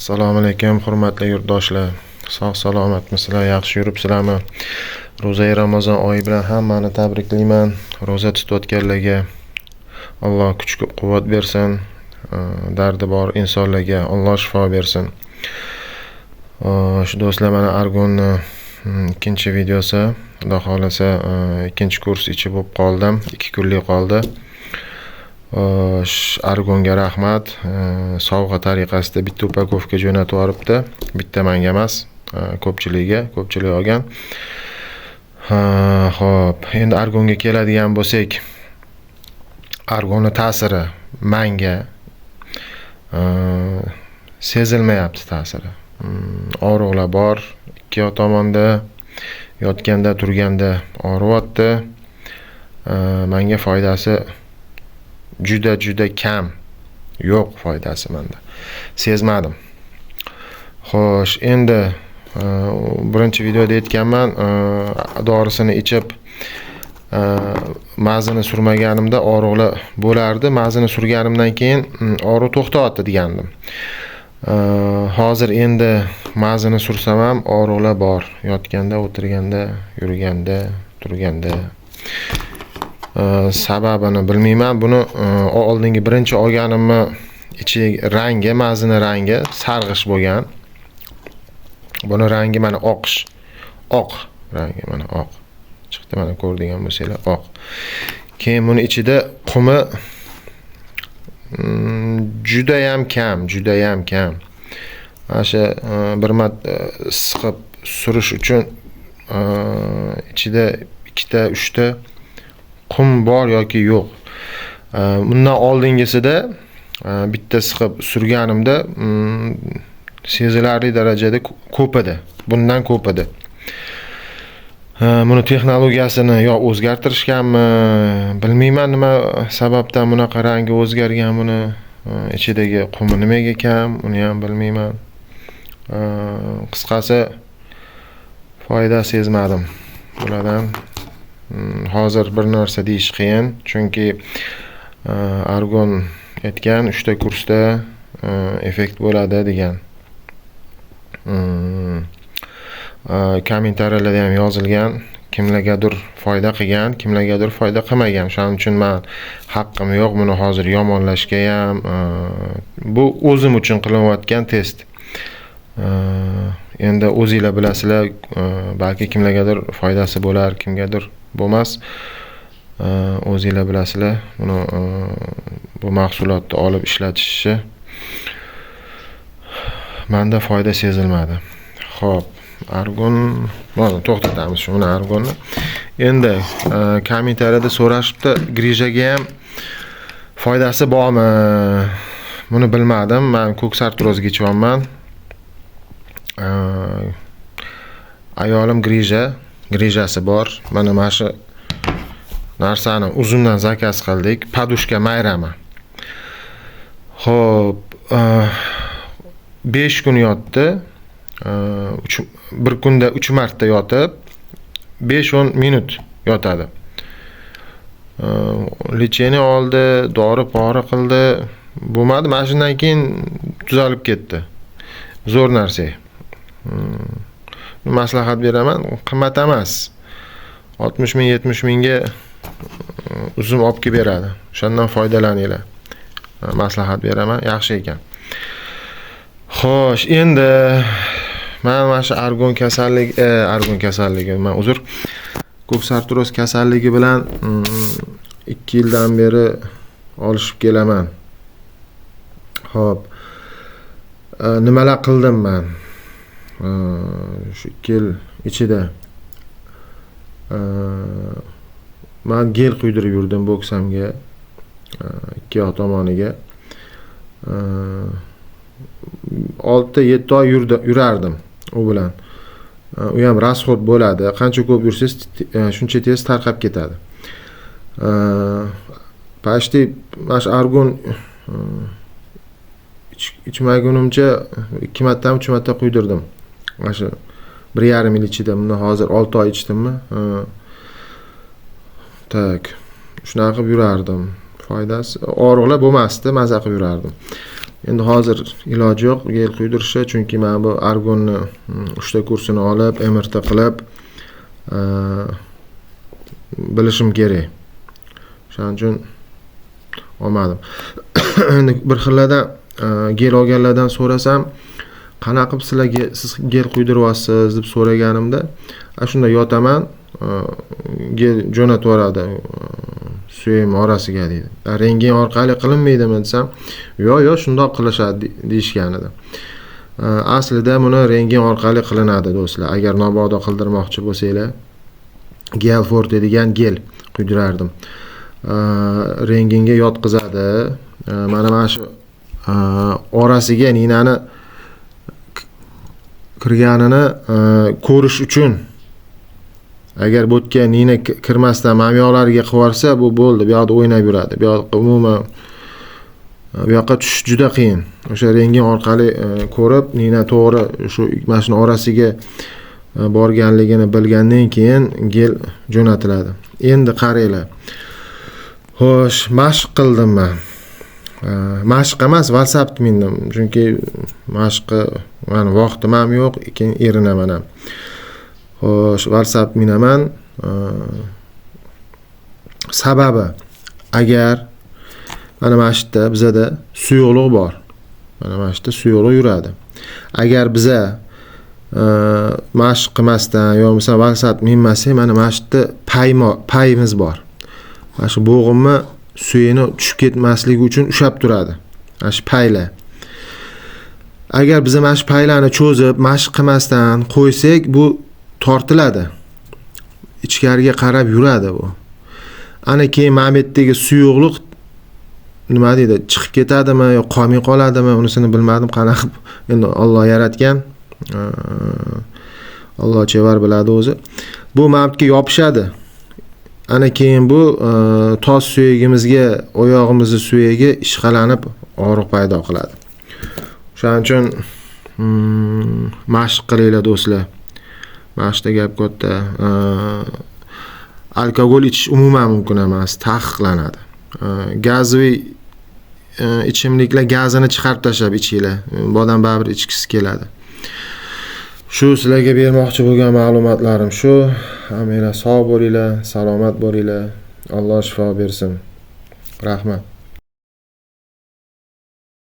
Assalomu alaykum, hurmatli yurtdoshlar. Sog' salomatmisizlar, yaxshi yuribsizlarmi? Ro'zai Ramazon oyi bilan hammani tabriklayman. Ro'za tutayotganlarga Alloh kuch quvvat bersin. Dardi bor insonlarga Alloh shifo bersin. Shu do'stlar, mana Argonni ikkinchi videosi. Xudo xohlasa, ikkinchi kurs ichi bo'lib qoldim. 2 kunlik qoldi. Argonga rahmat. Sovg'a tariqasida bitta упаковка jo'natib yuboribdi. Bitta menga emas, ko'pchilikka, ko'pchilik olgan. Xo'p, endi Argonga keladigan bo'lsak, Argonni ta'siri menga sezilmayapti ta'siri. Og'riqlar bor, ikki yoq tomonda, yotganda, turganda og'riyapti. Menga foydasi juda juda kam. Yo'q foydasi menda. Sezmadim. Xo'sh, endi birinchi videoda aytganman, dorisini ichib, mazini surmaganimda og'riqlar bo'lardi. Mazini surganimdan keyin og'riq to'xtayapti degandim. Hozir endi mazini sursam ham og'riqlar bor. Yotganda, o'tirganda, yurganda, turganda. Sababini bilmayman. Buni oldingi birinchi olganimni ichi rangi, mazini rangi sarg'ish bo'lgan. Buni rangi mana oqish. Oq rangi mana oq. Chiqdi, mana ko'rdigan bo'lsanglar oq. Keyin buni ichida qumi juda ham kam, juda ham kam. Mana shu bir marta siqib surish uchun ichida ikkita, uchta qum bor yoki yo'q. Bundan oldingisida bitta siqib surganimda sezilarli darajada ko'p edi. Bundan ko'p edi. Buni texnologiyasini yo o'zgartirishganmi, bilmayman nima sababdan bunaqa rangi o'zgargan buni. Ichidagi qumi nimaga kam, uni ham bilmayman. Qisqasi foyda sezmadim bulardan. Hozir bir narsa deyish qiyin, chunki Argon aytgan 3 ta kursda effekt bo'ladi degan. Kommentariyalarda ham yozilgan, kimlargadir foyda qilgan, kimlargadir foyda qilmagan. Shuning uchun men haqqim yo'q buni hozir yomonlashga ham. Bu o'zim uchun qilinayotgan test. Endi o'zinglar bilasizlar, balki kimlargadir foydasi bo'lar, kimgadir bo'lmas. O'zinglar bilasizlar, buni bu mahsulotni olib ishlatishni. Menda foyda sezilmadi. Xo'p, Argon, mana to'xtatamiz shuni Argonni. Endi kommentariyada so'rashibdi, grijaga ham foydasi bormi? Buni bilmadim. Men ko'ksartrozga ichyapman. Ayolim grijasi bor. Mana shu narsani uzundan zakaz qildik. Podushka mayrama. Xo'p, 5 kun yotdi. Bir kunda 3 marta yotib, 5-10 minut yotadi. Lecheniya oldi, dori pori qildi. Bo'lmadi, mana shundan keyin tuzalib ketdi. Zo'r narsa. Maslahat beraman, qimmat emas. 60 ming, 70 mingga uzum olib kelib beradi. O'shandan foydalaninglar. Maslahat beraman, yaxshi ekan. Xo'sh, endi men mana shu argon kasallik, argon kasalligi, men uzr, ko'ksartroz kasalligi bilan 2 yildan beri olishib kelaman. Xo'p, nimalar qildim men? Shu 2 yil ichida men gel quydirib yurdim boksamga, ikki yoq tomoniga. 6-7 oy yurardim u bilan. U ham rasxod bo'ladi. Qancha ko'p yursangiz, shuncha tez tarqab ketadi. Почти mana shu argon ichmagunimcha 2 martami, 3 marta quydirdim. Mana shu 1,5 yil ichida. Bundan hozir 6 oy ichdimmi? Tak. Shunaqa qilib yurardim. Foydasi og'riqlar bo'lmasdi, maza qilib yurardim. Endi hozir iloji yo'q gel quydirishga, chunki mana bu argonni 3 ta kursini olib, MRT qilib bilishim kerak. O'shaning uchun olmadim. Endi bir xillardan gel olganlardan so'rasam, qanaqa qilib sizlarga siz gel quydiryapsiz deb so'raganimda, shunda yotaman, gel jo'natib yuboradi suyim orasiga deydi. Rentgen orqali qilinmaydimi desam, yo'q, yo'q, shundoq qilishadi deyishgan edi. Aslida buni rentgen orqali qilinadi do'stlar. Agar mabodo qildirmoqchi bo'lsanglar, Gel Forte degan gel quydirardim. Rentgenga yotqizadi. Mana shu orasiga ninani kirganini ko'rish uchun, agar bu yerga nina kirmasdan mana bu yoqlariga qilib yuborsa, bu bo'ldi, bu yoqda o'ynab yuradi. Bu yoqqa umuman bu yoqqa tushish juda qiyin. O'sha rentgen orqali ko'rib, nina to'g'ri shu mana shuni orasiga borganligini bilgandan keyin gel jo'natiladi. Endi qaranglar. Xo'sh, mashq qildim men. Mashq emas, velosiped mindim. Chunki mashqi mani vaqtim ham yo'q, keyin erinaman ham. Xo'sh, velosiped minaman. Sababi, agar mana shu yerda bizada suyuqlik bor. Mana shu yerda suyuqlik yuradi. Agar biza mashq qilmasdan yo bo'lmasa velosiped minmasak, mana shu yerda payimiz bor. Mana shu bo'g'imni suyini tushib ketmasligi uchun ushlab turadi. Mana shu paylar. Agar biz mana shu paylarni cho'zib, mashq qilmasdan qo'ysak, bu tortiladi. Ichkariga qarab yuradi bu. Ana keyin mana bu yerdagi suyuqlik nima deydi, chiqib ketadimi yo qolmay qoladimi, unisini bilmadim, qanaqa qilib endi Alloh yaratgan. Alloh chevar biladi o'zi. Bu mana bu yerga yopishadi. Ana keyin bu tos suyagimizga, oyog'imizni suyagi ishqalanib og'riq paydo qiladi. O'shaning uchun mashq qilinglar do'stlar. Mashqda gap katta. Alkogol ichish umuman mumkin emas, taqiqlanadi. Gazli ichimliklar gazini chiqarib tashlab ichinglar. Odam baribir ichgisi keladi. Shu sizlarga bermoqchi bo'lgan ma'lumotlarim shu. Hammanglar sog' bo'linglar, salomat bo'linglar. Alloh shifo bersin. Rahmat.